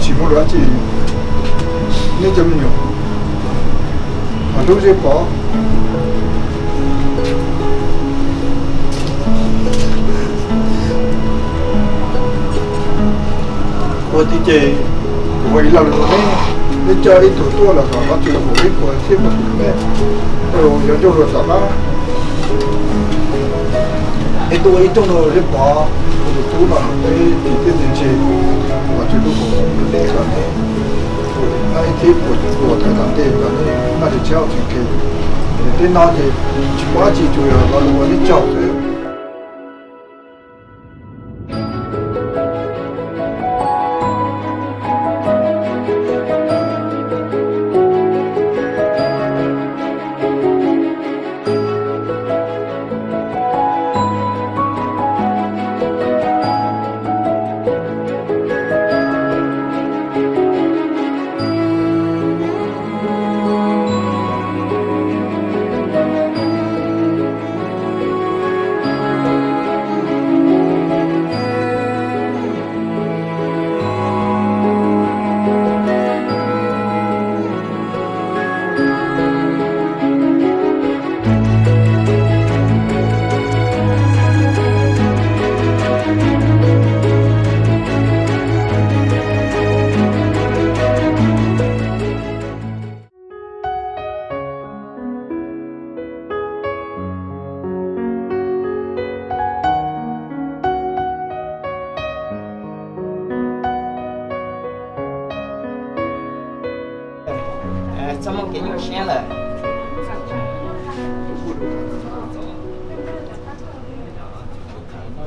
Tsis muaj dab tsi, neb cov me nyuam, hlub zeb pov. Ua tiag ces kuv ua ib lo lus rau neb, neb coj ib tug tuaj los kom qhov twg kuv ib puas thiab puas tus me, rau yog ncauj luag tom qab. Neb tuaj ua ib rooj rau zeb pov, kuv tus tub no peb txiv thiab txiv ntse, kom tsis tu kuv neb kom neb ua ib txhib puas puas thawj tom ntej kom neb noj tsis tshiab tsis nqhis. Ces tej no ces tsis muaj dab tsi, tsuas yog lo lus ua neb tsaug xwb. Txoj moo kev nyuaj siab lawm.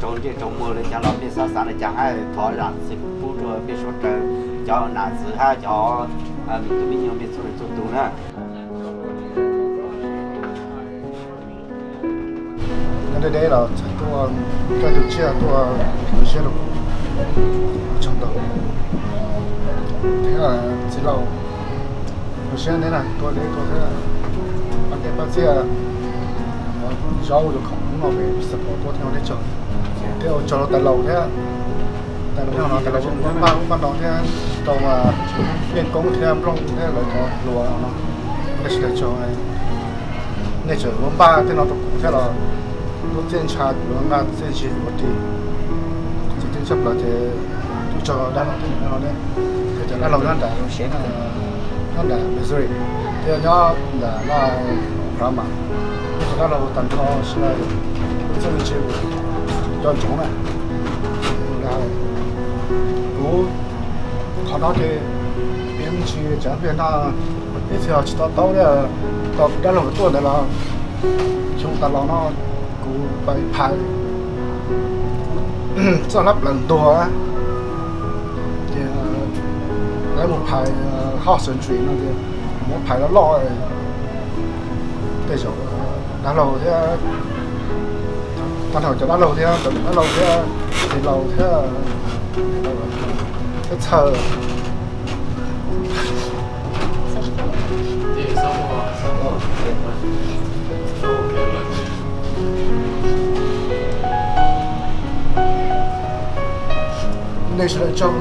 Rau ntsej rau muag li cas los mej xav xav li cas hab thov zam txim pub rua peb suav dlawg cov nam txwv hab cov me tub me nyuam mej txhua leej txhua tug na. Nyob deb deb los txawm tuaj, koj tus tsiaj tuaj tu siab rau kuv, tsaug ntau. Thiab txiv laus, tu siab neb na, tuaj deb tuaj thiab pab neb pab txiaj, zaub zoo khoom hnub no pem support tuaj thiab ua neb tsaug. Thiab ua tsaug rau tais laus thiab, tais laus nyob no tais laus ua npaj ub npaj no thiab rau Yeej Koob thiab Nplooj thiab lawv cov hluas no, nej sawv daws tsaug. Nej tseem ua npaj tej no rau kuv thiab los lub txiaj ntsha kuv ua npaj txiaj ntsig ua ris. Txiv txiaj ntsha plaws ces ua tsaug dab laug thiab niam no ne, thiab cov dab laug nyob nram, nyob nram Missouri thiab nyob nram Laj Oklahoma, nej cov dab laug tag nrho sawv daws lub txiaj ntsig cov ntsoov na. Kuv qhov no ces piav me ntsis tseem hais no, ib txhia tsis to taub thiab, tau kuv dab laug tuaj ntawd los xyoo tas los no kuv pais phais txoj hlab plaws ntuag ces lawv mus phais hauj surgery no ces muab phais loj loj tej zaum dab laug thiab, tag nrho cov dab laug thiab cov niam dab laug thiab txiv laus thiab txhawj. Nej sawv daws tsaug.